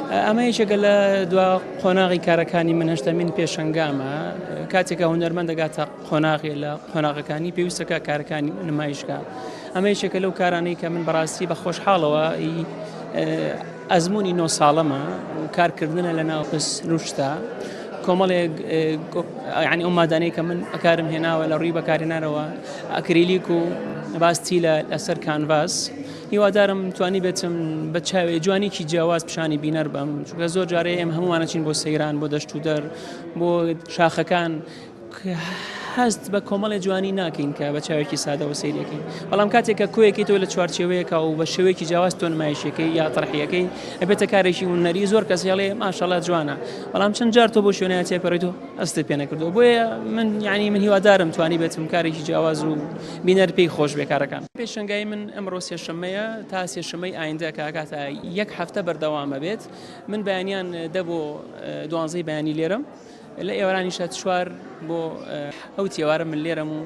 ئەمە یەکێکە لە دوا قۆناغی کارەکانی من، هەشتەمین پێشەنگامە. کاتێکە هونەرمەند دەگاتە قۆناغی لە قۆناغەکانی، پێویستەکە کارەکانی نمایشکە. ئەمە یەکێکە لەو کارانەی کە من بەڕاستی بە خۆشحاڵەوە ئەزمموی 9 ساڵەمە و کارکردنە لە ناو سروشتا. کۆمەڵێک ینی ئەو مادانەی کە من ئەکارم هێناوە لە ڕووی بەکارهێنانەوە، ئەکریلیک و باستی لەسەر کانڤاس. هیوادارم توانی بێتم بە چاوێ جوانێکی جیاواز پیشانی بینەر بم، چونکە زۆر جارێ ئێمە هەمووانە چین بۆ سەیران، بۆ دەشت و دەر، بۆ شاخەکان، هەست بە کۆمەڵی جوانی ناکەین کە بە چاوێکی سادەوە سەیرەکەین. بەڵام کاتێک کە کۆیەکەی تۆ لە چوارچێوەیەکە و بە شێوەیەکی جیاواز تۆ نمایشەکەی یا تەرحیەکەی، ئەبێتە کارێکی هونەری. زۆر کەس هێڵێ ماشەڵا جوانە، بەڵام چەند جار تۆ بۆ شوێنە تێپەڕیت و هەستت پێ نەکردەوە. بۆیە من یعنی من هیوادارم توانی بێتم کارێکی جیاواز و بینەر پێی خۆش بێ کارەکان. پێشەنگای من ئەمڕۆ سێشەممەیە تا سێشەممەی ئایندە کە ئەگاتە یەک هەفتە بەردەوامە بێت. من بەیانیان 10 بۆ 12 بەیانی لێرەم، لە ئێوارانیشە 4 بۆ 7 ئێوارە من لێرەم و